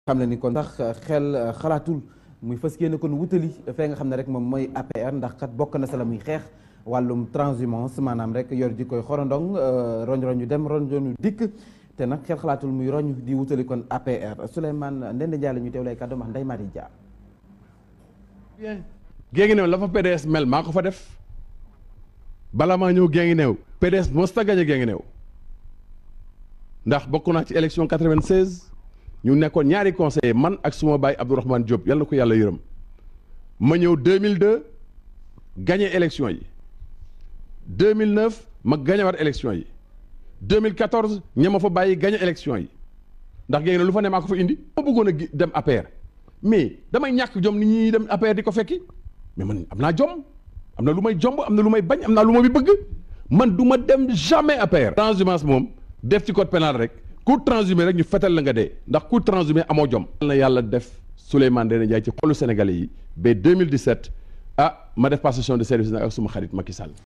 xam ne ni kon sax xel xalaatul muy fas yéene kon wutali fee nga xam ne rek moom mooy APR ndax kat bokk na sa la muy xeex wàllum transhumance maanaam rek yor ji koy xorondong roñ-roñu dem roñ-roñu dikk te nag xel xalaatul muy roñ di wutali kon APR Souleymane Ndéné Ndiaye la ñu teewlay kàddu wax Ndeye Marie Dia. Guinguinéo la fa PDS mel maa ko fa def bala maa ñëw Guinguinéo PDS mos ta gañe Guinguinéo ndax bokk naa ci élection 96 ñu nekkoon ñaari conseiller man ak suma baay Abdourahmane Diop yàlla na ko yàlla yërëm ma ñëw 2002 gagné élection yi 2009 ma gagné waat élection yi 2014 ña ma fa bàyyi gagné élection yi ndax Guinguinéo lu fa ne maa ko fa indi. ma bëggoon a dem APR mais damay ñàkk jom ni ñuy dem APR di ko fekki mais man am naa jom am na lu may jomb am na lu may bañ am naa lu ma bi bëgg man du ma dem jamais APR. transhumance moom def ci code pénal rek. ku transhumé rek ñu fetal la nga dee ndax ku transhumé amoo jom. na yàlla def Souleymane Ndéné Ndiaye ci xolu Sénégalais yi ba 2017 ma def passation de service nag ak suma xarit Macky Sall.